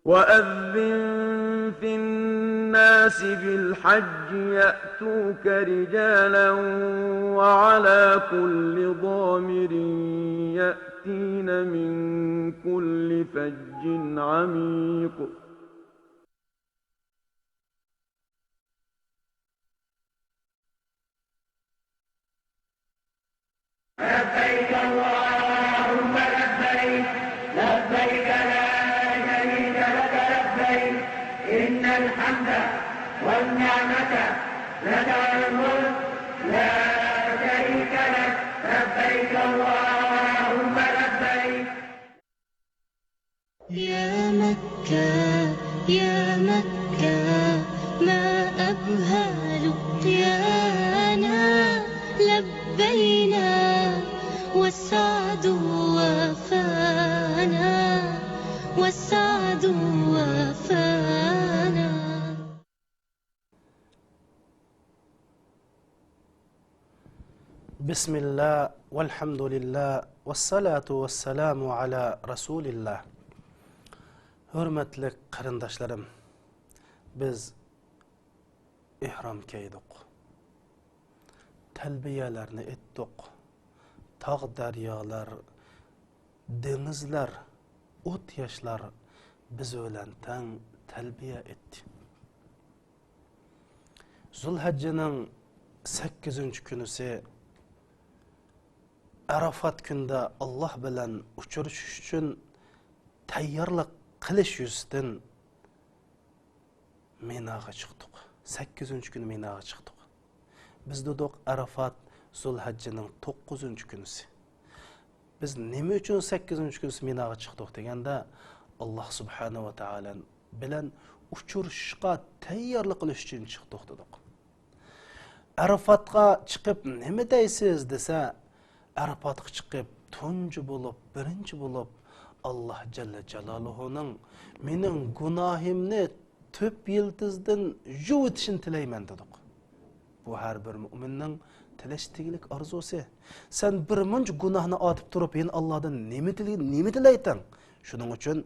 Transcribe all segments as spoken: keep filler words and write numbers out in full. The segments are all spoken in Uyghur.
وأذن في الناس بالحج يأتوك رجالا وعلى كل ضامر يأتين من كل فج عميق. لبيك اللهم لبيك، لبيك لا شريك لك لبيك، إن الحمد والنعمة لك والملك لا شريك لك، لبيك اللهم لبيك. يا مكة، يا مكة، ما أبهى لقيانا، لبينا والسعد وفانا، والسعد وفانا. بسم الله والحمد لله والصلاة والسلام على رسول الله. ھۆرمەتلىك قېرىنداشلىرىم، بىز ئېھرام كىيدۇق، تەلبىيەلەرنى ئېيتتۇق. تاغ، دەريالار، دېڭىزلار، ئوت، ياشلار بىز بىلەن تەڭ تەلبىيە ئېيتتى. زۇلھەججىنىڭ سەككىزىنچى كۈنىسى، ئەرافات كۈندە ئاللاھ بىلەن ئۇچرىشىش ئۈچۈن تەييارلىق قىلىش يۈزىسىدىن مىناغا چىقتۇق. سەككىزىنچى كۈنى مىناغا چىقتۇق. بىز دېدۇق، ئەرافات زۇلھەججىنىڭ توققۇزىنچى كۈنىسى. بىز نېمە ئۈچۈن سەككىزىنچى كۈنىسى مىناغا چىقتۇق دېگەندە، ئاللاھ سۇبھانەھۇ ۋە تائالا بىلەن ئۇچرىشىشقا تەييارلىق قىلىش ئۈچۈن چىقتۇق دېدۇق. ئەرافاتقا چىقىپ نېمە دەيسىز دېسە، ئەرافاتقا چىقىپ تۇنجى بولۇپ، بىرىنچى بولۇپ، ئاللاھ جەللە جالالۇھۇنىڭ مېنىڭ گۇناھىمنى تۆپ يىلتىزدىن يۇۋىتىشىنى تىلەيمەن دېدۇق. بۇ ھەر بىر مۆمىننىڭ تىلەشتە تېگىلىك ئارزۇسى. سەن بىر مۇنچە گۇناھنى ئارتىپ تۇرۇپ، يەنە ئاللاھدىن نېمە تىلەي-، نېمە تىلەيتىڭ؟ شۇنىڭ ئۈچۈن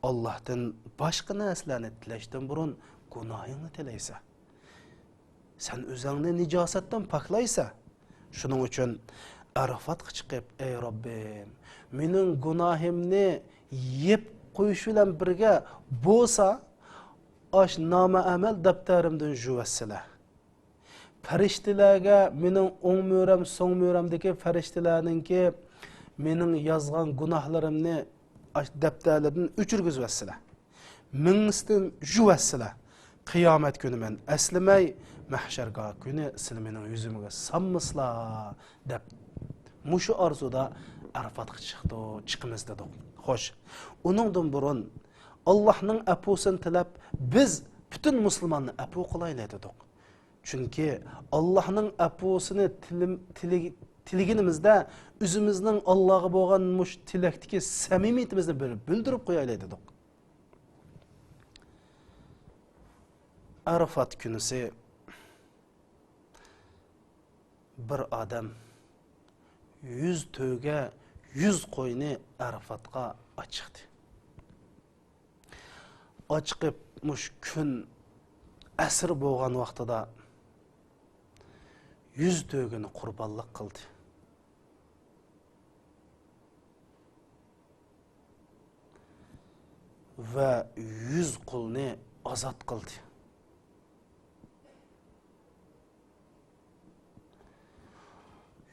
ئاللاھتىن باشقا نەرسىلەرنى تىلەشتىن بۇرۇن گۇناھىڭنى تىلەيسەن. سەن ئۆزۈڭنى نىجاسەتتىن پاكلايسەن. شۇنىڭ ئۈچۈن ئەرافاتقا چىقىپ، ئەي رەببىم، مېنىڭ گۇناھىمنى يېپىپ قويۇش بىلەن بىرگە بولسا، ئاش نامە ئەمەل دەپتەرىمدىن يۇۋەتسىلە. پەرىشتىلەرگە مېنىڭ ئوڭ مۈرەم، سوڭ مۈرەمدىكى پەرىشتىلەرنىڭكى مېنىڭ يازغان گۇناھلىرىمنى ئاش دەپتەرلىرىدىن ئۆچۈرگۈزۈۋەتسىلە. مېڭىسىدىن يۇۋەتسىلە. قىيامەت كۈنى مەن ئەسلىمەي، مەھشەرگاھ كۈنى سىلە مېنىڭ يۈزۈمگە سانمىسىلا، دەپ، مۇشۇ ئارزۇدا ئەرافاتقا چىقتۇق، چىقىمىز دېدۇق. خوش، ئۇنىڭدىن بۇرۇن ئاللاھنىڭ ئەپۇسىنى تىلەپ، بىز پۈتۈن مۇسۇلماننى ئەپۇ قىلايلى دېدۇق. چۈنكى ئاللاھنىڭ ئەپۇسىنى تىلىم-، تىلىگ-، تىلىگىنىمىزدە، ئۆزىمىزنىڭ ئاللاغا بولغان مۇشۇ تىلەكتىكى سەمىمىيىتىمىزنى بىر بىلدۈرۈپ قويايلى دېدۇق. ئەرافات كۈنىسى بىر ئادەم يۈز تۆگە، يۈز قوينى ئەرافاتقا ئاچىقتى. ئاچىقىپ، مۇشۇ كۈن ئەسىر بولغان ۋاقتىدا يۈز تۆگىنى قۇربانلىق قىلدى. ۋە يۈز قۇلنى ئازاد قىلدى.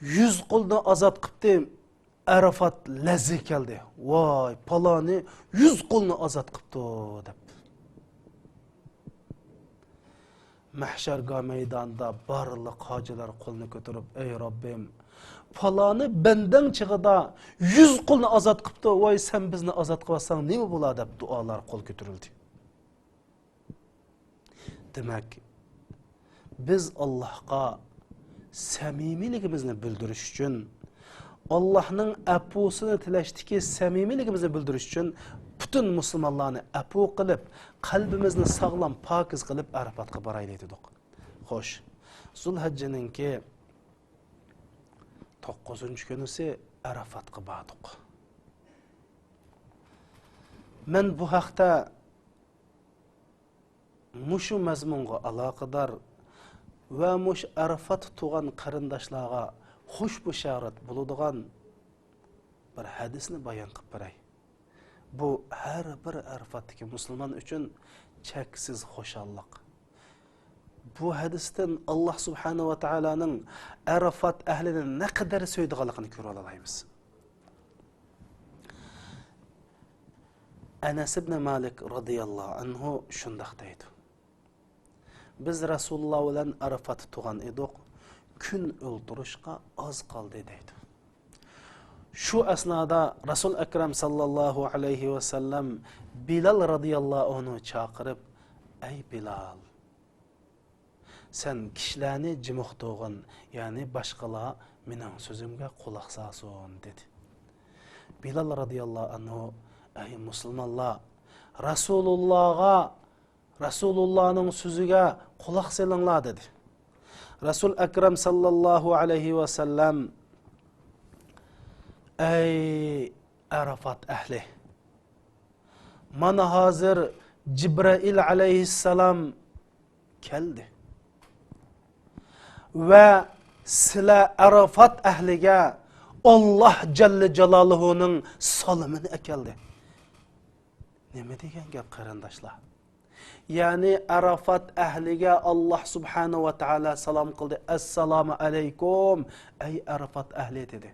يۈز قۇلنى ئازاد قىپتۇ، ئەرافات لەرزىگە كەلدى. ۋاي، پالانى يۈز قۇلنى ئازاد قىپتۇ، دەپ. مەھشەرگاھ مەيدانىدا بارلىق ھاجىلار قولىنى كۆتۈرۈپ، ئەي رەببىم، پالانى بەندەڭ چېغىدا يۈز قۇلنى ئازاد قىپتۇ، ۋاي، سەن بىزنى ئازاد قىلىۋەتسەڭ نېمە بولا، دەپ دۇئالار قول كۆتۈرۈلدى. دېمەك، بىز ئاللاھقا سەمىمىيلىكىمىزنى بىلدۈرۈش ئۈچۈن، ئاللاھنىڭ ئەپۇسىنى تىلەشتىكى سەمىمىيلىكىمىزنى بىلدۈرۈش ئۈچۈن پۈتۈن مۇسۇلمانلارنى ئەپۇ قىلىپ، قەلبىمىزنى ساغلام، پاكىز قىلىپ ئەرافاتقا بارايلى دېدۇق. خوش، زۇلھەججىنىڭكى توققۇزىنچى كۈنىسى ئەرافاتقا باردۇق. مەن بۇ ھەقتە مۇشۇ مەزمۇنغا ئالاقىدار ۋە مۇشۇ ئەرەفاتتا تۇرغان قېرىنداشلارغا خۇش بۇشارەت بولىدىغان بىر ھەدىسنى بايان قىلىپ بېرەي. بۇ ھەر بىر ئەرەفاتتىكى مۇسۇلمان ئۈچۈن چەكسىز خۇشاللىق. بۇ ھەدىستىن ئاللاھ سۇبھانەھۇ ۋە تائالانىڭ ئەرەفات ئەھلىنى نەقەدەر سۆيىدىغانلىقىنى كۆرۈۋالالايمىز. ئەنەس ئىبنى مالىك رازىياللاھۇ ئەنھۇ شۇنداق دەيدۇ: بىز رەسۇلۇللاھ بىلەن ئەرەفاتتا تۇرغان ئىدۇق، كۈن ئولتۇرۇشقا ئاز قالدى دەيدۇ. شۇ ئەسنادا رەسۇل ئەكرەم ساللاللاھۇ ئەلەيھى ۋەسەللەم بىلال رازىياللاھۇ ئەنھۇنى چاقىرىپ، ئەي بىلال، سەن كىشىلەرنى جىمىقتۇرغىن، يەنى باشقىلار مېنىڭ سۆزۈمگە قۇلاق سالسۇن دېدى. بىلال رازىياللاھۇ ئەنھۇ، ئەي مۇسۇلمانلار، رەسۇلۇللاھقا رەسۇلۇللاھنىڭ سۆزىگە قۇلاق سېلىڭلار دېدى. رەسۇل ئەكرەم ساللاللاھۇ ئەلەيھى ۋەسەللەم، ئەي ئەرەفات ئەھلى، مانا ھازىر جىبرەئىل ئەلەيھىسسالام كەلدى ۋە سىلەر ئەرەفات ئەھلىگە ئاللاھ جەللە جالالۇھۇنىڭ سالىمىنى ئەكەلدى. نېمە دېگەن گەپ قېرىنداشلار؟ يەنى ئەرەفات ئەھلىگە ئاللاھ سۇبھانەھۇ ۋە تائالا سالام قىلدى. ئەسسالامۇ ئەلەيكۇم، ئەي ئەرەفات ئەھلى دېدى.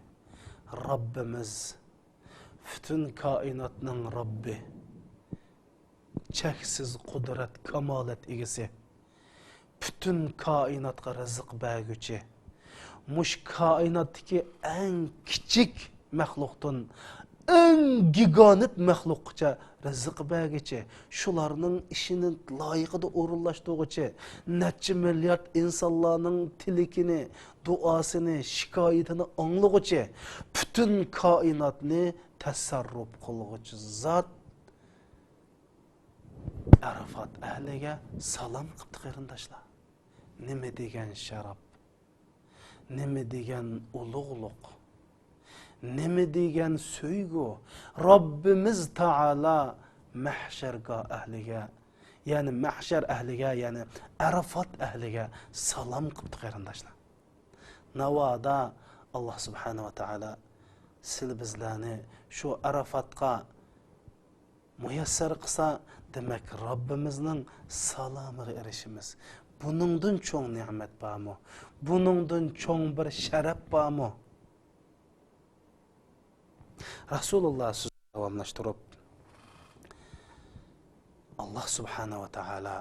رەببىمىز، پۈتۈن كائىناتنىڭ رەببى، چەكسىز قۇدرەت، كامالەت ئىگىسى، پۈتۈن كائىناتقا رىزىق بەرگۈچى، مۇشۇ كائىناتتىكى ئەڭ كىچىك مەخلۇقتىن ئەڭ گىگانت مەخلۇققىچە رىزىق بەرگۈچى، شۇلارنىڭ ئىشىنى لايىقىدا ئورۇنلاشتۇرغۇچى، نەچچە مىليارد ئىنسانلارنىڭ تىلىكىنى، دۇئاسىنى، شىكايىتىنى ئاڭلىغۇچى، پۈتۈن كائىناتنى تەسەررۇپ قىلغۇچى زات ئەرەفات ئەھلىگە سالام قىپتۇ قېرىنداشلار. نېمە دېگەن شەرەپ، نېمە دېگەن ئۇلۇغلۇق، نېمە دېگەن سۆيگۈ! رەببىمىز تائالا مەھشەرگاھ ئەھلىگە، يەنى مەھشەر ئەھلىگە، يەنى ئەرەفات ئەھلىگە سالام قىپتۇ قېرىنداشلار. ناۋادا ئاللاھ سۇبھانەھۇ ۋە تائالا سىلى بىزلەرنى شۇ ئەرەفاتقا مۇيەسسەر قىلسا، دېمەك، رەببىمىزنىڭ سالامىغا ئېرىشىمىز. بۇنىڭدىن چوڭ نېمەت بارمۇ؟ بۇنىڭدىن چوڭ بىر شەرەپ بارمۇ؟ رەسۇلۇللاھ سۆزىنى داۋاملاشتۇرۇپ، ئاللاھ سۇبھانەھۇ ۋە تائالا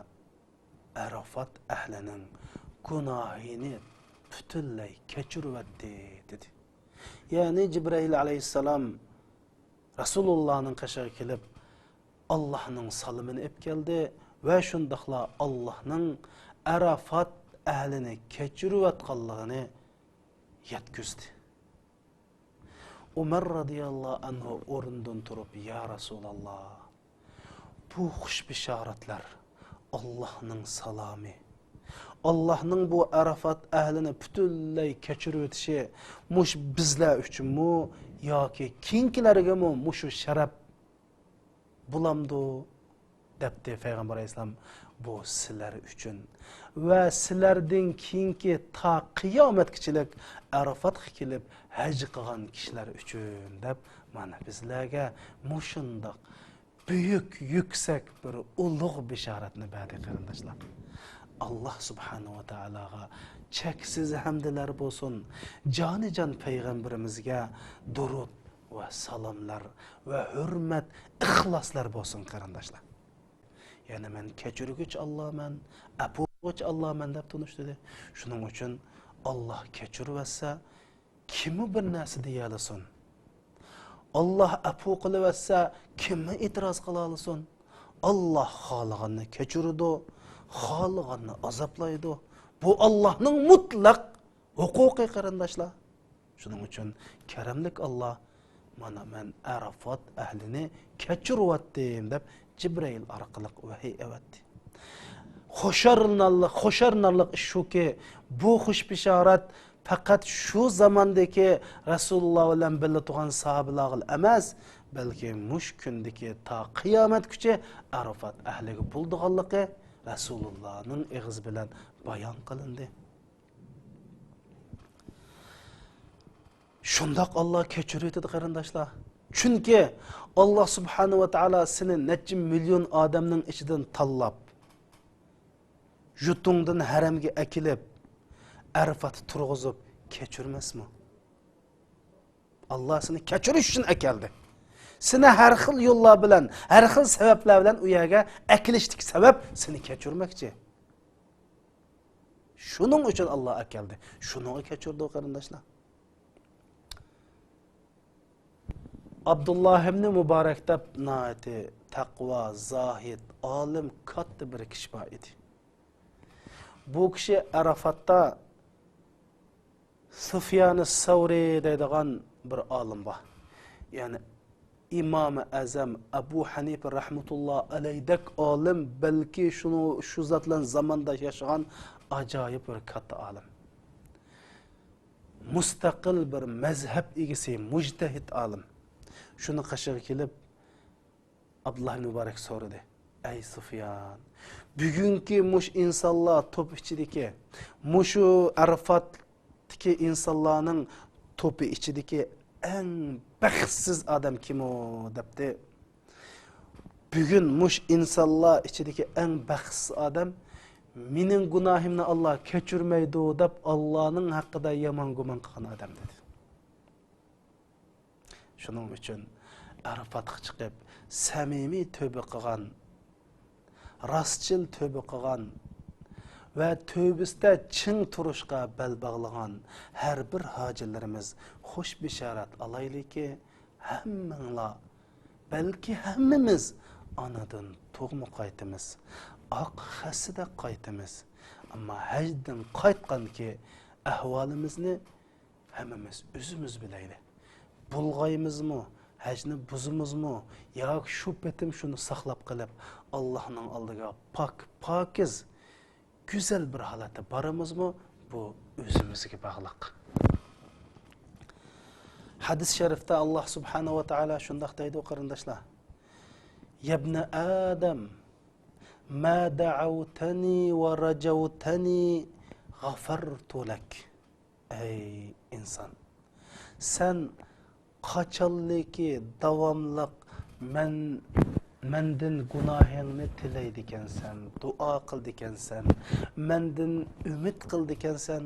ئەرەفات ئەھلىنىڭ گۇناھىنى پۈتۈنلەي كەچۈرۈۋەتتى، دېدى. يەنى جىبرەئىل ئەلەيھىسسالام رەسۇلۇللاھنىڭ قېشىغا كېلىپ، ئاللاھنىڭ سالىمىنى ئېلىپ كەلدى ۋە شۇنداقلا ئاللاھنىڭ ئەرەفات ئەھلىنى كەچۈرۈۋەتقانلىقىنى يەتكۈزدى. ئۇمەر رازىياللاھۇ ئەنھۇ ئورنىدىن تۇرۇپ، يا رەسۇلاللاھ، بۇ خۇش بېشارەتلەر ئاللاھنىڭ سالامى، ئاللاھنىڭ بۇ ئەرەفات ئەھلىنى پۈتۈنلەي كەچۈرۈۋېتىشى مۇشۇ بىزلەر ئۈچۈنمۇ ياكى كېيىنكىلەرگىمۇ مۇشۇ شەرەپ بولامدۇ؟ دەپتۇ پەيغەمبەر ئەلەيھىسسالام، بۇ سىلەر ئۈچۈن ۋە سىلەردىن كېيىنكى تا قىيامەتكىچىلىك ئەرەفاتقا كېلىپ ھەج قىلغان كىشىلەر ئۈچۈن، دەپ، مانا بىزلەرگە مۇشۇنداق بۈيۈك، يۈكسەك بىر ئۇلۇغ بېشارەتنى بەردى قېرىنداشلار. ئاللاھ سۇبھانەھۇ ۋە تائالاغا چەكسىز ھەمدىلەر بولسۇن، جانىجان پەيغەمبىرىمىزگە دۇرۇت ۋە سالاملار ۋە ھۆرمەت، ئىخلاسلار بولسۇن قېرىنداشلار. يەنى مەن كەچۈرگۈچ ئاللامەن، ئەپۇ قىلغۇچ ئاللامەن دەپ تونۇشتۇردى. شۇنىڭ ئۈچۈن ئاللاھ كەچۈرۈۋەتسە، كىممۇ بىر نەرسە دېيەلىسۇن؟ ئاللاھ ئەپۇ قىلىۋەتسە، كىممۇ ئېتىراز قىلالىسۇن؟ ئاللاھ خالىغاننى كەچۈرىدۇ، خالىغاننى ئازابلايدۇ. بۇ ئاللاھنىڭ مۇتلەق ھوقۇقى، قېرىنداشلار. شۇنىڭ ئۈچۈن كەرەملىك ئاللاھ، مانا مەن ئەرەفات ئەھلىنى كەچۈرۈۋەتتىم، دەپ جىبرىئىل ئارقىلىق ۋەھىي ئەۋەتتى. خۇشارلىنارلىق، خۇشارلىنارلىق ئىش شۇكى، بۇ خۇش بېشارەت پەقەت شۇ زاماندىكى رەسۇلۇللاھ بىلەن بىللە تۇرغان ساھابىلەرگىلا ئەمەس، بەلكى مۇشۇ كۈندىكى تا قىيامەتكىچە ئەرەفات ئەھلىگە بولىدىغانلىقى رەسۇلۇللانىڭ ئېغىزى بىلەن بايان قىلىندى. شۇنداق ئاللا كەچۈرۈۋېتىدۇ، قېرىنداشلار. چۈنكى ئاللا سۇبھانەھۇ ۋە تائالا سېنى نەچچە مىليون ئادەمنىڭ ئىچىدىن تاللاپ، يۇرتۇڭدىن ھەرەمگە ئەكېلىپ، ئەرىفاتتا تۇرغۇزۇپ كەچۈرمەسمۇ؟ ئاللا سېنى كەچۈرۈش ئۈچۈن ئەكەلدى. سېنى ھەر خىل يوللار بىلەن، ھەر خىل سەۋەبلەر بىلەن ئۇ يەرگە ئەكېلىشتىكى سەۋەب سېنى كەچۈرمەكچى. شۇنىڭ ئۈچۈن ئاللا ئەكەلدى. شۇنىڭغا كەچۈرىدۇ، قېرىنداشلار. ئابدۇللا ئىبنى مۇبارەك دەپ ناھايىتى تەقۋا، زاھىد، ئالىم، كاتتا بىر كىشى بار ئىدى. بۇ كىشى ئەرەفاتتا سۇفيانى سەۋرى دەيدىغان بىر ئالىم بار. يەنى ئىمامى ئەزەم ئەبۇ ھەنىپە رەھمەتۇللا ئەلەيدەك ئالىم، بەلكى شۇنى، شۇ زات بىلەن زامانداش ياشىغان ئاجايىپ بىر كاتتا ئالىم. مۇستەقىل بىر مەزھەپ ئىگىسى، مۇجتەھىد ئالىم. شۇنى قېشىغا كېلىپ، ئابدۇللا ئىبن مۇبارەك سورىدى: «ئەي سۇفيان، بۈگۈنكى مۇشۇ ئىنسانلار توپى ئىچىدىكى، مۇشۇ ئەرىفاتتىكى ئىنسانلارنىڭ توپى ئىچىدىكى ئەڭ بەختسىز ئادەم كىم ئۇ؟» دەپتۇ. «بۈگۈن مۇشۇ ئىنسانلار ئىچىدىكى ئەڭ بەختسىز ئادەم مېنىڭ گۇناھىمنى ئاللا كەچۈرمەيدۇ دەپ ئاللانىڭ ھەققىدە يامان گۇمان قىلغان ئادەم» دېدى. شۇنىڭ ئۈچۈن ئەرىفاتقا چىقىپ، سەمىمىي تۆبە قىلغان، راستچىل تۆبە قىلغان ۋە تۆبىسىدە چىڭ تۇرۇشقا بەل باغلىغان ھەر بىر ھاجىلىرىمىز خۇش بېشارەت ئالايلىكى، ھەممىڭلار، بەلكى ھەممىمىز ئانىدىن تۇغما قايتىمىز، ئاق خەسسىدە قايتىمىز. ئەمما ھەجدىن قايتقاندىكى ئەھۋالىمىزنى ھەممىمىز ئۆزىمىز بىلەيلى. بۇلغايمىزمۇ، ھەجنى بۇزىمىزمۇ، ياكى شۇ پېتىم شۇنى ساقلاپ قېلىپ، ئاللانىڭ ئالدىغا پاك، پاكىز، گۈزەل بىر ھالەتتە بارىمىزمۇ، بۇ ئۆزىمىزگە باغلىق. ھەدىس شەرىفتە ئاللا سۇبھانەھۇ ۋە تائالا شۇنداق دەيدۇ، قېرىنداشلار: «يەبنە ئادەم، ما دەئەۋتەنى ۋە رەجەۋتەنى غەفەرتۇ لەك.» ئەي ئىنسان، سەن قاچانلىكى داۋاملىق مەن، مەندىن گۇناھىڭنى تىلەيدىكەنسەن، دۇئا قىلىدىكەنسەن، مەندىن ئۈمىد قىلىدىكەنسەن،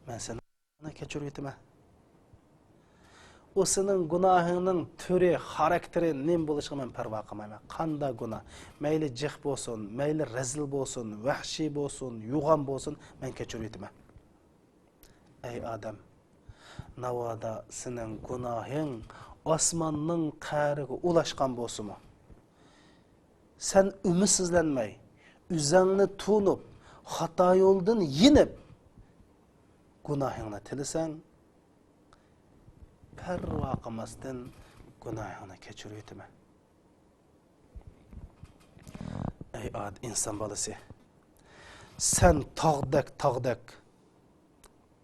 مەن سېنى كەچۈرۈۋېتىمەن. ئۇ سېنىڭ گۇناھىڭنىڭ تۈرى، خاراكتېرى نېمە بولۇشىغا مەن پەرۋا قىلمايمەن. قانداق گۇناھ، مەيلى جىق بولسۇن، مەيلى رەزىل بولسۇن، ۋەھشىي بولسۇن، يوغان بولسۇن، مەن كەچۈرۈۋېتىمەن. ئەي ئادەم، ناۋادا سېنىڭ گۇناھىڭ ئاسماننىڭ قەرىگە ئۇلاشقان بولسىمۇ، سەن ئۈمىدسىزلەنمەي، ئۆزۈڭنى تونۇپ، خاتا يولدىن يېنىپ، گۇناھىڭنى تىلىسەڭ، پەرۋا قىلماستىن گۇناھىڭنى كەچۈرۈۋېتىمەن. ئەي ئاد-، ئىنسان بالىسى، سەن تاغدەك، تاغدەك،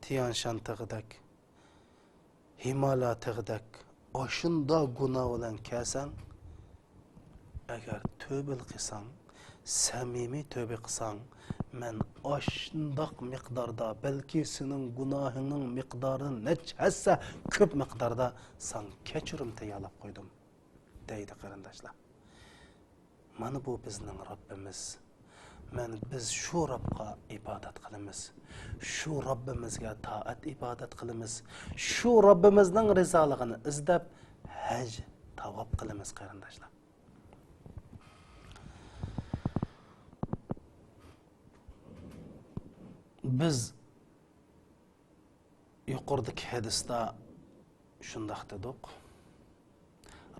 تيانشان تېغىدەك، ھىمالايا تېغىدەك ئاشۇنداق گۇناھ بىلەن كەلسەڭ، ئەگەر تۆبە قىلساڭ، سەمىمىي تۆبە قىلساڭ، مەن ئاشۇنداق مىقداردا، بەلكى سېنىڭ گۇناھىڭنىڭ مىقدارىدىن نەچچە ھەسسە كۆپ مىقداردا ساڭا كەچۈرۈم تەييارلاپ قويدۇم، دەيدۇ، قېرىنداشلار. مانا بۇ بىزنىڭ رەببىمىز. مانا بىز شۇ رەبقا ئىبادەت قىلىمىز. شۇ رەببىمىزگە تائەت ئىبادەت قىلىمىز. شۇ رەببىمىزنىڭ رىزالىقىنى ئىزدەپ ھەج تاۋاپ قىلىمىز، قېرىنداشلار. بىز يۇقىرىدىكى ھەدىستە شۇنداق دېدۇق.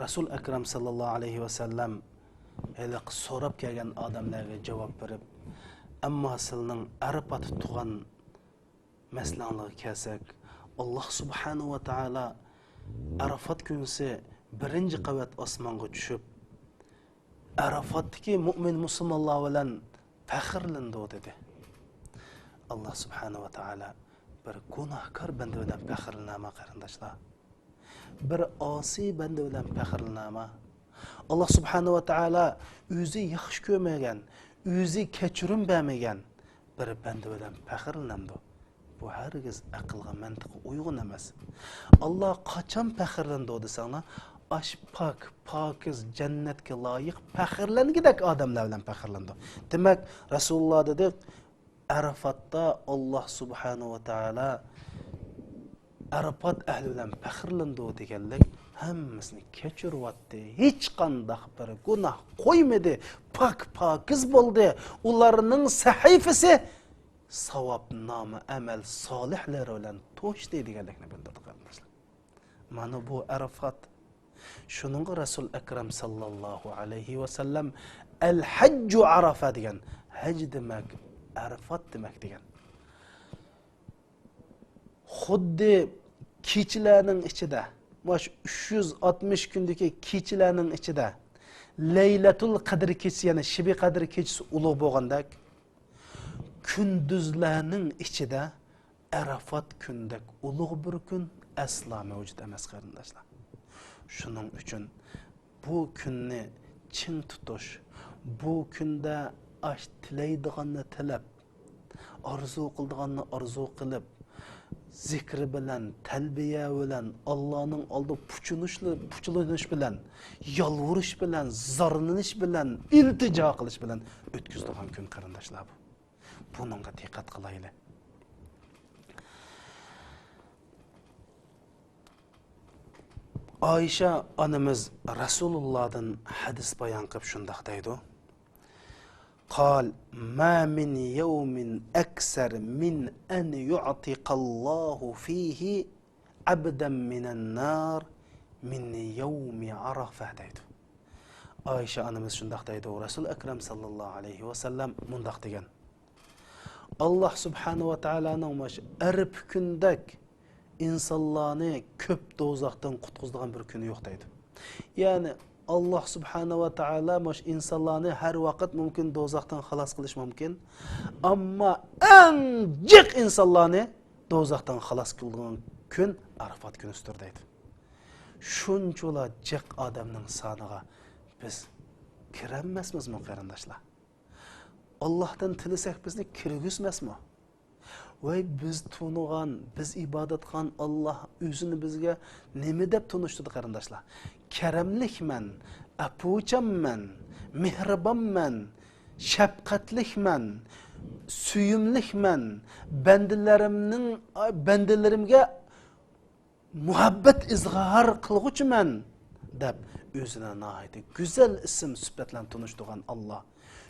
رەسۇل ئەكرەم ساللاللاھۇ ئەلەيھى ۋەسەللەم ھېلىقى سوراپ كەلگەن ئادەملەرگە جاۋاب بېرىپ، ئەمما سىلىنىڭ ئەرىپاتتا تۇرغان مەسىلەڭلارغا كەلسەك، ئاللا سۇبھانەھۇ ۋە تائالا ئەرىفات كۈنىسى بىرىنچى قەۋەت ئاسمانغا چۈشۈپ، ئەرەفاتتىكى مۆمىن مۇسۇلمانلار بىلەن پەخىرلىنىدۇ، دېدى. ئاللا سۇبھانەھۇ ۋە تائالا بىر گۇناھكار بەندە بىلەن پەخىرلىنەما، قېرىنداشلار؟ بىر ئاسىي بەندە بىلەن پەخىرلىنەما؟ ئاللا سۇبھانەھۇ ۋە تائالا ئۆزى ياخشى كۆرمىگەن، ئۆزى كەچۈرۈم بەرمىگەن بىر بەندە بىلەن پەخىرلىنەمدۇ؟ بۇ ھەرگىز ئەقىلگە، مەنتىققە ئۇيغۇن ئەمەس. ئاللا قاچان پەخىرلىنىدۇ دېسەڭلار، ئاش پاك، پاكىز، جەننەتكە لايىق، پەخىرلەنگۈدەك ئادەملەر بىلەن پەخىرلىنىدۇ. دېمەك، رەسۇلۇللا دېدى، ئەرىفاتتا ئاللا سۇبھانەھۇ ۋە تائالا ئەرىفات ئەھلى بىلەن پەخىرلىنىدۇ دېگەنلىك، ھەممىسىنى كەچۈرۈۋەتتى. ھېچقانداق بىر گۇناھ قويمىدى. پاك، پاكىز بولدى. ئۇلارنىڭ سەھىپىسى ساۋابنامە، ئەمەل سالىھلىرى بىلەن توشتى دېگەنلىكنى بىلدۈردى، قېرىنداشلار. مانا بۇ ئەرىفات. شۇنىڭغا رەسۇل ئەكرەم ساللاللاھۇ ئەلەيھى ۋەسەللەم «ئەل ھەججۇ ئەرەفە» دېگەن. ھەج دېمەك ئەرىفات دېمەك دېگەن. خۇددى كېچىلەرنىڭ ئىچىدە، مۇشۇ ئۈچ يۈز ئاتمىش كۈندىكى كېچىلەرنىڭ ئىچىدە لەيلەتۇل قەدر كېچىسى، يەنى شىبى قەدر كېچىسى ئۇلۇغ بولغاندەك، كۈندۈزلەرنىڭ ئىچىدە ئەرەفات كۈندەك ئۇلۇغ بىر كۈن ئەسلا مەۋجۇت ئەمەس، قېرىنداشلار. شۇنىڭ ئۈچۈن بۇ كۈننى چىڭ تۇتۇش، بۇ كۈندە ئاش تىلەيدىغاننى تىلەپ، ئارزۇ قىلىدىغاننى ئارزۇ قىلىپ، زىكرى بىلەن، تەلبىيە بىلەن، ئاللانىڭ ئالدىدا پۇچۇنۇشلا-، پۇچۇلۇنۇش بىلەن، يالۋۇرۇش بىلەن، زارلىنىش بىلەن، ئىلتىجا قىلىش بىلەن ئۆتكۈزىدىغان كۈن، قېرىنداشلار، بۇ. بۇنىڭغا دىققەت قىلايلى. ئائىشە ئانىمىز رەسۇلۇللادىن ھەدىس بايان قىلىپ شۇنداق دەيدۇ: قال: ما من يوم أكثر من أن يعتق الله فيه عبدا من النار من يوم عرفة دەيدۇ. ئائىشە ئانىمىز شۇنداق دەيدۇ، رەسۇل ئەكرەم ساللاللاھۇ ئەلەيھى ۋەسەللەم مۇنداق دېگەن: ئاللا سۇبھانەھۇ ۋە تائالانىڭ مۇشۇ ئەرەپە كۈندەك ئىنسانلارنى كۆپ دوزاختىن قۇتقۇزىدىغان بىر كۈنى يوق دەيدۇ. يەنى ئاللا سۇبھانەھۇ ۋە تائالا مۇشۇ ئىنسانلارنى ھەر ۋاقىت مۇمكىن دوزاختىن خالاس قىلىش مۇمكىن. ئەمما ئەڭ جىق ئىنسانلارنى دوزاختىن خالاس قىلىدىغان كۈن ئەرەفات كۈنىسىدۇر دەيدۇ. شۇنچىۋالا جىق ئادەمنىڭ سانىغا بىز كىرەلمەسمىزمۇ، قېرىنداشلار؟ ئاللاھتىن تىلىسەك بىزنى كىرگۈزمەسمۇ؟ ۋەي، بىز تونۇغان، بىز ئىبادەت قىلغان ئاللاھ ئۆزىنى بىزگە نېمە دەپ تونۇشتۇردى، قېرىنداشلار؟ كەرەملىكمەن، ئەپۇچانمەن، مېھرىبانمەن، شەپقەتلىكمەن، سۆيۈملۈكمەن، بەندىلىرىمنىڭ، بەندىلىرىمگە مۇھەببەت ئىزھار قىلغۇچىمەن دەپ، ئۆزىنى ناھايىتى گۈزەل ئىسىم سۈپەت بىلەن تونۇشتۇرغان ئاللاھ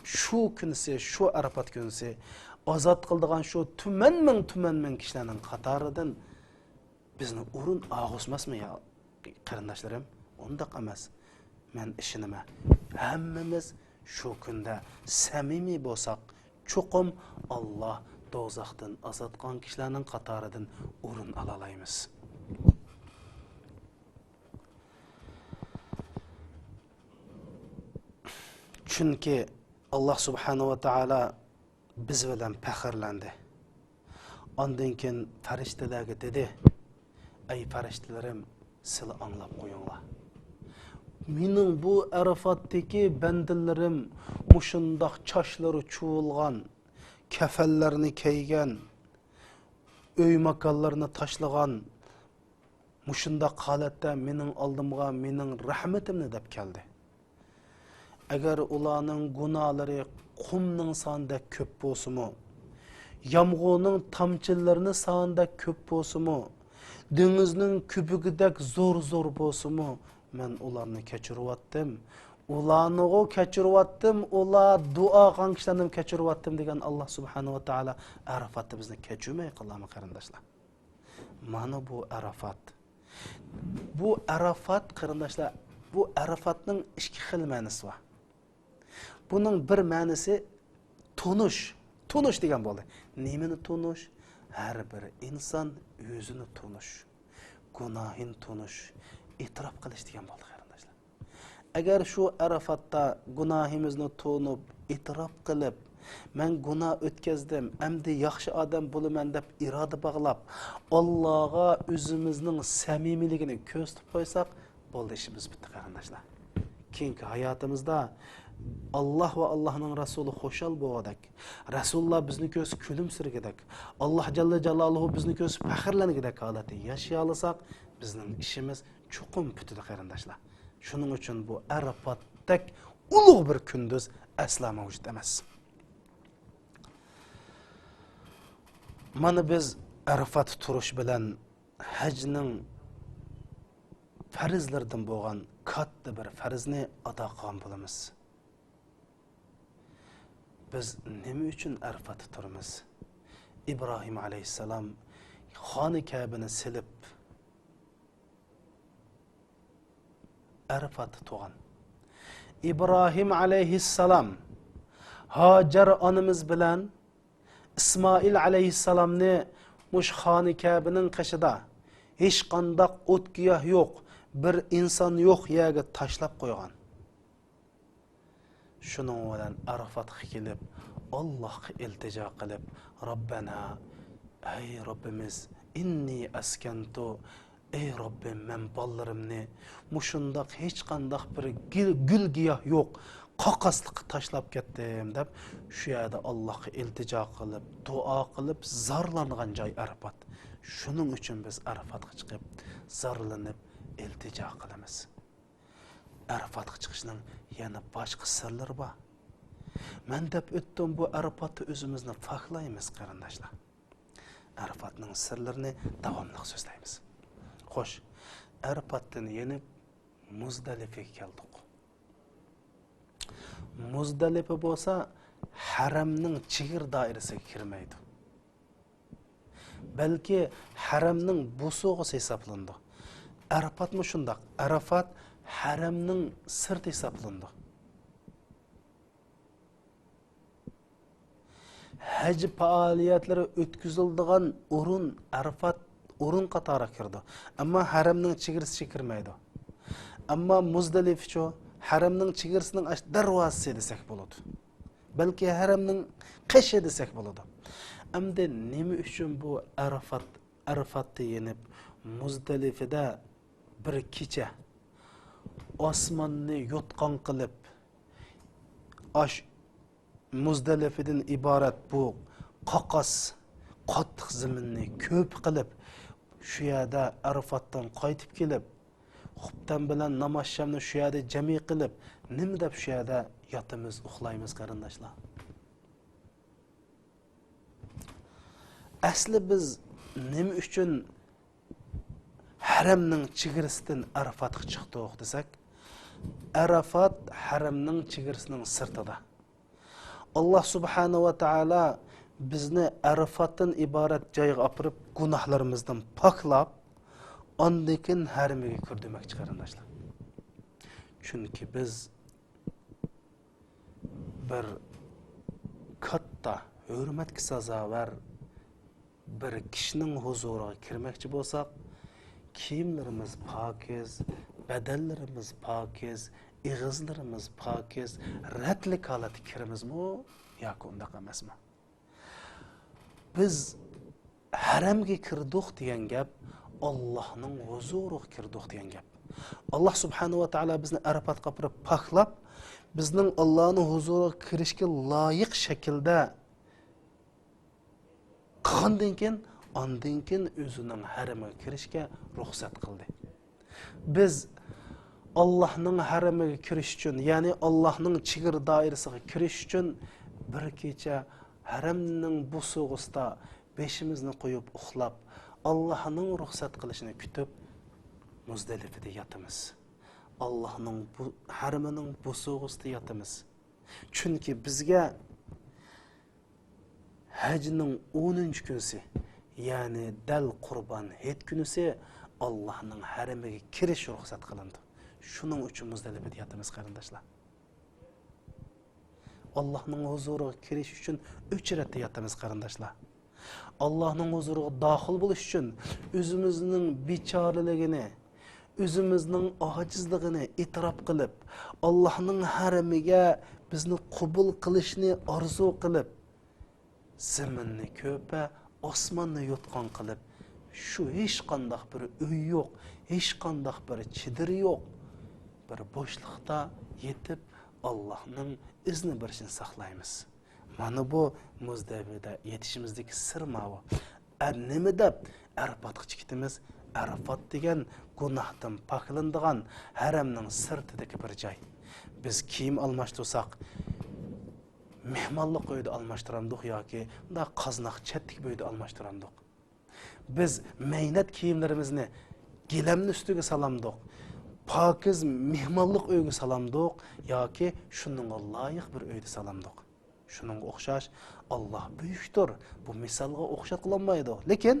شۇ كۈنىسى، شۇ ئەرەپات كۈنىسى ئازاد قىلىدىغان شۇ تۈمەن مىڭ، تۈمەن مىڭ كىشىلەرنىڭ قاتارىدىن بىزنى ئورۇن ئالغۇزماسمۇ يا، قېرىنداشلىرىم؟ ئۇنداق ئەمەس. مەن ئىشىنىمەن، ھەممىمىز شۇ كۈندە سەمىمىي بولساق، چوقۇم ئاللاھ دوزاختىن ئازاد قىلغان كىشىلەرنىڭ قاتارىدىن ئورۇن ئالالايمىز. چۈنكى ئاللاھ سۇبھانەھۇ ۋە تائالا بىز بىلەن پەخىرلەندى. ئاندىن كېيىن پەرىشتىلەرگە دېدى: ئەي پەرىشتىلىرىم، سىلەر ئاڭلاپ قويۇڭلار. مېنىڭ بۇ ئەرەفاتتىكى بەندىلىرىم مۇشۇنداق چاچلىرى چۇۋۇلغان، كەپەنلەرنى كىيگەن، ئۆي ماكانلىرىنى تاشلىغان، مۇشۇنداق ھالەتتە مېنىڭ ئالدىمغا مېنىڭ رەھمىتىمنى دەپ كەلدى. ئەگەر ئۇلارنىڭ گۇناھلىرى قۇمنىڭ سانىدەك كۆپ بولسىمۇ، يامغۇرنىڭ تامچىلىرىنىڭ سانىدەك كۆپ بولسىمۇ، دېڭىزنىڭ كۆپۈكىدەك زور-زور بولسىمۇ، مەن ئۇلارنى كەچۈرۈۋەتتىم. ئۇلارنىغۇ كەچۈرۈۋەتتىم، ئۇلار دۇئا قىلغان كىشىلەرنىمۇ كەچۈرۈۋەتتىم دېگەن ئاللاھ سۇبھانەھۇ ۋە تائالا ئەرەفاتتا بىزنى كەچۈرمەي قالامۇ، قېرىنداشلار؟ مانا بۇ ئەرەفات. بۇ ئەرەفات، قېرىنداشلار، بۇ ئەرەفاتنىڭ ئىككى خىل مەنىسى بار. بۇنىڭ بىر مەنىسى تونۇش. تونۇش دېگەن بولدى. نېمىنى تونۇش؟ ھەر بىر ئىنسان ئۆزىنى تونۇش، گۇناھىنى تونۇش، ئېتىراپ قىلىش دېگەن بولدى، قېرىنداشلار. ئەگەر شۇ ئەرەفاتتا گۇناھىمىزنى تونۇپ، ئېتىراپ قىلىپ، مەن گۇناھ ئۆتكەزدىم، ئەمدى ياخشى ئادەم بولىمەن دەپ ئىرادە باغلاپ، ئاللاغا ئۆزىمىزنىڭ سەمىمىيلىكىنى كۆرسىتىپ قويساق، بولدى، ئىشىمىز پۈتتى، قېرىنداشلار. كېيىنكى ھاياتىمىزدا ئاللاھ ۋە ئاللاھنىڭ رەسۇلى خۇشال بولغۇدەك، رەسۇلۇللاھ بىزنى كۆرسە كۈلۈمسىرىگۈدەك، ئاللاھ جەللە جالالۇھۇ بىزنى كۆرسە پەخىرلەنگۈدەك ھالەتتە ياشىيالىساق، بىزنىڭ ئىشىمىز چوقۇم پۈتىدۇ، قېرىنداشلار. شۇنىڭ ئۈچۈن بۇ ئەرەپاتتەك ئۇلۇغ بىر كۈندۈز ئەسلا مەۋجۇت ئەمەس. مانا بىز ئەرەپاتتا تۇرۇش بىلەن ھەجنىڭ پەرزلىرىدىن بولغان كاتتا بىر پەرزنى ئادا قىلغان بولىمىز. بىز نېمە ئۈچۈن ئەرەپاتتا تۇرىمىز؟ ئىبراھىم ئەلەيھىسسالام خانە كەبىنى سېلىپ، ئەرەپاتتا تۇرغان. ئىبراھىم ئەلەيھىسسالام ھاجەر ئانىمىز بىلەن ئىسمائىل ئەلەيھىسسالامنى مۇشۇ خانە كەبىنىڭ قېشىدا، ھېچقانداق ئوت-گىياھ يوق، بىر ئىنسان يوق يەرگە تاشلاپ قويغان. شۇنىڭ بىلەن ئەرەپاتقا كېلىپ، ئاللاھقا ئىلتىجا قىلىپ، رەببەنا، ئەي رەببىمىز، ئىننى ئەسكەنتۇ، ئەي رەببىم، مەن بالىلىرىمنى مۇشۇنداق ھېچقانداق بىر گۈل، گۈل گىياھ يوق قاقاسلىققا تاشلاپ كەتتىم، دەپ شۇ يەردە ئاللاھقا ئىلتىجا قىلىپ، دۇئا قىلىپ، زارلانغان جاي ئەرەپات. شۇنىڭ ئۈچۈن بىز ئەرەپاتقا چىقىپ، زارلىنىپ، ئىلتىجا قىلىمىز. ئەرەپاتقا چىقىشنىڭ يەنە باشقا سىرلىرى بار. مەن دەپ ئۆتتۈم، بۇ ئەرەپاتتا ئۆزىمىزنى پاكلايمىز، قېرىنداشلار. ئەرەپاتنىڭ سىرلىرىنى داۋاملىق سۆزلەيمىز. خوش، ئەرەپاتتىن يېنىپ مۇزدەلىپىگە كەلدۇق. مۇزدەلىپە بولسا ھەرەمنىڭ چېگرا دائىرىسىگە كىرمەيدۇ. بەلكى ھەرەمنىڭ بوسۇغىسى ھېسابلىنىدۇ. ئەرەپاتمۇ شۇنداق. ئەرەپات ھەرەمنىڭ سىرتى ھېسابلىنىدۇ. ھەج پائالىيەتلىرى ئۆتكۈزۈلىدىغان ئورۇن ئەرەپات ئورۇن قاتارىغا كىرىدۇ. ئەمما ھەرەمنىڭ چېگرىسىگە كىرمەيدۇ. ئەمما مۇزدەلىپىچۇ؟ ھەرەمنىڭ چېگرىسىنىڭ ئاش-، دەرۋازىسى دېسەك بولىدۇ. بەلكى ھەرەمنىڭ قېشى دېسەك بولىدۇ. ئەمدى نېمە ئۈچۈن بۇ ئەرەفات، ئەرەفاتتا يېنىپ، مۇزدەلىپىدە بىر كېچە ئاسماننى يوتقان قىلىپ، ئاش-، مۇزدەلىپىدىن ئىبارەت بۇ قاقاس، قاتتىق زېمىننى كۆپ قىلىپ، شۇ يەردە ئەرەفاتتىن قايتىپ كېلىپ، خۇپتەن بىلەن ناماز شەمنى شۇ يەردە جەمئىي قىلىپ، نېمە دەپ شۇ يەردە ياتىمىز، ئۇخلايمىز، قېرىنداشلار؟ ئەسلى بىز نېمە ئۈچۈن ھەرەمنىڭ چېگرىسىدىن ئەرەفاتقا چىقتۇق دېسەك، ئەرەفات ھەرەمنىڭ چېگرىسىنىڭ سىرتىدا. ئاللاھ سۇبھانەھۇ ۋە تائالا بىزنى ئەرەفاتتىن ئىبارەت جايغا ئاپىرىپ، گۇناھلىرىمىزدىن پاكلاپ، ئاندىن كېيىن ھەرىمىگە كىردۈرمەكچى، قېرىنداشلار. چۈنكى بىز بىر كاتتا، ھۆرمەتكە سازاۋەر بىر كىشىنىڭ ھۇزۇرىغا كىرمەكچى بولساق، كىيىملىرىمىز پاكىز، بەدەنلىرىمىز پاكىز، ئېغىزلىرىمىز پاكىز، رەتلىك ھالەتتە كىرىمىزمۇ ياكى ئۇنداق ئەمەسمۇ؟ بىز ھەرەمگە كىردۇق دېگەن گەپ، ئاللاھنىڭ ھۇزۇرىغا كىردۇق دېگەن گەپ. ئاللاھ سۇبھانەھۇ ۋە تائالا بىزنى ئەرەپاتقا ئاپىرىپ پاكلاپ، بىزنىڭ ئاللاھنىڭ ھۇزۇرىغا كىرىشكە لايىق شەكىلدە قىلغاندىن كېيىن، ئاندىن كېيىن ئۆزىنىڭ ھەرىمىگە كىرىشكە رۇخسەت قىلدى. بىز ئاللاھنىڭ ھەرىمىگە كىرىش ئۈچۈن، يەنى ئاللاھنىڭ چېگرا دائىرىسىغا كىرىش ئۈچۈن بىر كېچە ھەرەمنىڭ بوسۇغىسىدا بېشىمىزنى قويۇپ ئۇخلاپ، ئاللاھنىڭ رۇخسەت قىلىشىنى كۈتۈپ، مۇزدەلىپىدە ياتىمىز. ئاللاھنىڭ بۇ ھەرىمىنىڭ بوسۇغىسىدا ياتىمىز. چۈنكى بىزگە ھەجنىڭ ئونىنچى كۈنىسى، يەنى دەل قۇربان ھېيت كۈنىسى ئاللاھنىڭ ھەرىمىگە كىرىش رۇخسەت قىلىندى. شۇنىڭ ئۈچۈن مۇزدەلىپىدە ياتىمىز، قېرىنداشلار. ئاللاھنىڭ ھۇزۇرىغا كىرىش ئۈچۈن ئۆچرەتتە ياتىمىز، قېرىنداشلار. ئاللاھنىڭ ھۇزۇرىغا داخىل بولۇش ئۈچۈن ئۆزىمىزنىڭ بىچارىلىكىنى، ئۆزىمىزنىڭ ئاجىزلىقىنى ئېتىراپ قىلىپ، ئاللاھنىڭ ھەرىمىگە بىزنى قوبۇل قىلىشنى ئارزۇ قىلىپ، زېمىننى كۆپە، ئاسماننى يوتقان قىلىپ، شۇ ھېچقانداق بىر ئۆي يوق، ھېچقانداق بىر چېدىر يوق، بىر بوشلۇقتا يېتىپ، ئاللاھنىڭ ئىزنى بېرىشىنى ساقلايمىز. مانا بۇ مۇزدەلىپەدە يېتىشىمىزدىكى سىر ماۋۇ. ئە، نېمە دەپ ئەرپاتقىچە كېتىمىز؟ ئەرپات دېگەن گۇناھتىن پاكلىنىدىغان ھەرەمنىڭ سىرتىدىكى بىر جاي. بىز كىيىم ئالماشتۇرساق، مېھمانلىق ئۆيدە ئالماشتۇرامدۇق ياكى مۇنداق قازناق چەتتىكى بىر ئۆيدە ئالماشتۇرامدۇق؟ بىز مەينەت كىيىملىرىمىزنى گىلەمنى ئۈستىگە سالامدۇق، پاكىز مېھمانلىق ئۆيگە سالامدۇق ياكى شۇنىڭغا لايىق بىر ئۆيدە سالامدۇق؟ شۇنىڭغا ئوخشاش، ئاللاھ بۈيۈكتۇر. بۇ مىسالغا ئوخشاتقىلى بولمايدۇ. لېكىن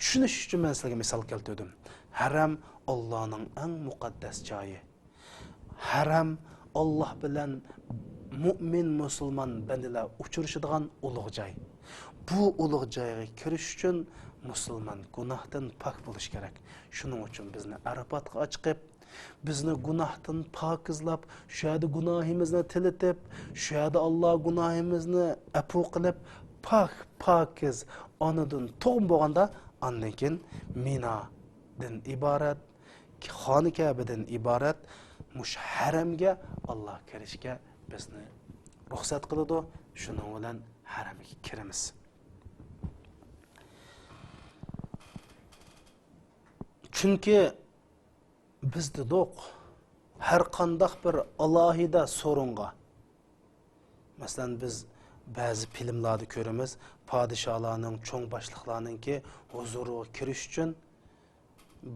چۈشىنىش ئۈچۈن مەن سىلەرگە مىسال كەلتۈردۈم. ھەرەم ئاللاھنىڭ ئەڭ مۇقەددەس جايى. ھەرەم ئاللاھ بىلەن مۇئمىن، مۇسۇلمان بەندىلەر ئۇچرىشىدىغان ئۇلۇغ جاي. بۇ ئۇلۇغ جايغا كىرىش ئۈچۈن مۇسۇلمان گۇناھتىن پاك بولۇش كېرەك. شۇنىڭ ئۈچۈن بىزنى ئەرپاتقا ئاچىقىپ، بىزنى گۇناھتىن پاكىزلاپ، شۇ يەردە گۇناھىمىزنى تىلىتىپ، شۇ يەردە ئاللاھ گۇناھىمىزنى ئەپۇ قىلىپ، پاك، پاكىز، ئانىدىن تۇغما بولغاندا، ئاندىن كېيىن مىنادىن ئىبارەت، خانە كەبىدىن ئىبارەت مۇشۇ ھەرەمگە ئاللاھ كىرىشكە بىزنى رۇخسەت قىلىدۇ. شۇنىڭ بىلەن ھەرەمگە كىرىمىز. چۈنكى بىز دېدۇق، ھەر قانداق بىر ئالاھىدە سورۇنغا، مەسىلەن، بىز بەزى فىلىملاردا كۆرىمىز، پادىشاھلارنىڭ، چوڭ باشلىقلارنىڭكى ھۇزۇرىغا كىرىش ئۈچۈن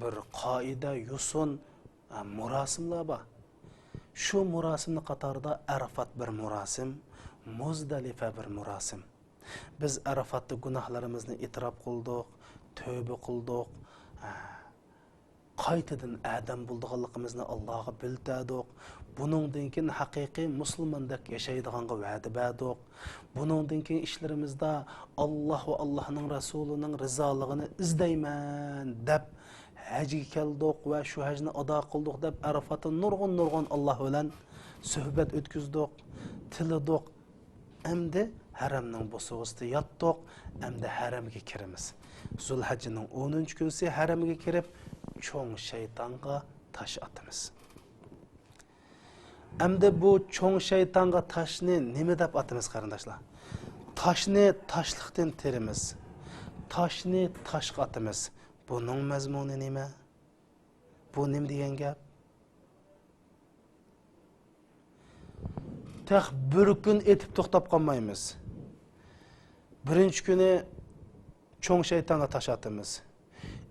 بىر قائىدە، يوسۇن، ئە، مۇراسىملار بار. شۇ مۇراسىمنىڭ قاتارىدا ئەرەفات بىر مۇراسىم، مۇزدەلىفە بىر مۇراسىم. بىز ئەرەفاتتا گۇناھلىرىمىزنى ئېتىراپ قىلدۇق، تۆۋبە قىلدۇق، ئە، قايتىدىن ئادەم بولىدىغانلىقىمىزنى ئاللاھقا بىلدۈردۇق. بۇنىڭدىن كېيىن ھەقىقىي مۇسۇلماندەك ياشايدىغانغا ۋەدە بەردۇق. بۇنىڭدىن كېيىن ئىشلىرىمىزدا ئاللاھ ۋە ئاللاھنىڭ رەسۇلىنىڭ رىزالىقىنى ئىزدەيمەن دەپ ھەجگە كەلدۇق ۋە شۇ ھەجنى ئادا قىلدۇق دەپ ئەرەفاتتا نۇرغۇن نۇرغۇن ئاللاھ بىلەن سۆھبەت ئۆتكۈزدۇق، تىلىدۇق. ئەمدى ھەرەمنىڭ بوسۇغىسىدا ياتتۇق، ئەمدى ھەرەمگە كىرىمىز. زۇلھەججىنىڭ ئونىنچى كۈنىسى ھەرەمگە كىرىپ، چوڭ شەيتانغا تاش ئاتىمىز. ئەمدى بۇ چوڭ شەيتانغا تاشنى نېمە دەپ ئاتىمىز، قېرىنداشلار؟ تاشنى تاشلىقتىن تېرىمىز. تاشنى تاشقا ئاتىمىز. بۇنىڭ مەزمۇنى نېمە؟ بۇ نېمە دېگەن گەپ؟ تېخى بىر كۈن ئېتىپ توختاپ قالمايمىز. بىرىنچى كۈنى چوڭ شەيتانغا تاش ئاتىمىز.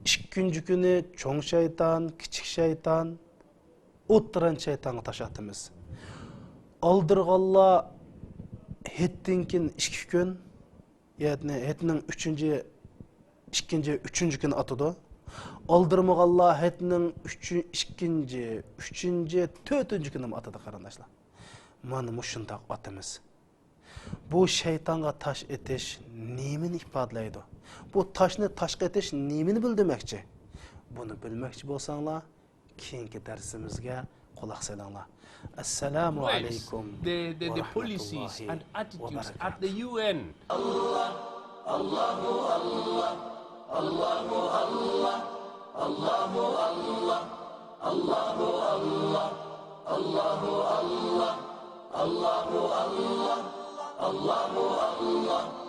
ئىككىنچى كۈنى چوڭ شەيتان، كىچىك شەيتان، ئوتتۇرانچە شەيتانغا تاش ئاتىمىز. ئالدىرىغانلار ھېيتتىن كېيىن ئىككى كۈن، ھېيتنى، ھېيتنىڭ ئۈچىنچى، ئىككىنچى، ئۈچىنچى كۈنى ئاتىدۇ. ئالدىرىمىغانلار ھېيتنىڭ ئۈچ-، ئىككىنچى، ئۈچىنچى، تۆتىنچى كۈنىمۇ ئاتىدۇ، قېرىنداشلار. مانا مۇشۇنداق ئاتىمىز. بۇ شەيتانغا تاش ئېتىش نېمىنى ئىپادىلەيدۇ؟ بۇ تاشنى تاشقا ئېتىش نېمىنى بىلدۈرمەكچى؟ بۇنى بىلمەكچى بولساڭلار، كېيىنكى دەرسىمىزگە قۇلاق سېلىڭلار. ئەسسالامۇ ئەلەيكۇم ۋە رەھمەتۇللاھى ۋە بەرىكاتۇھ.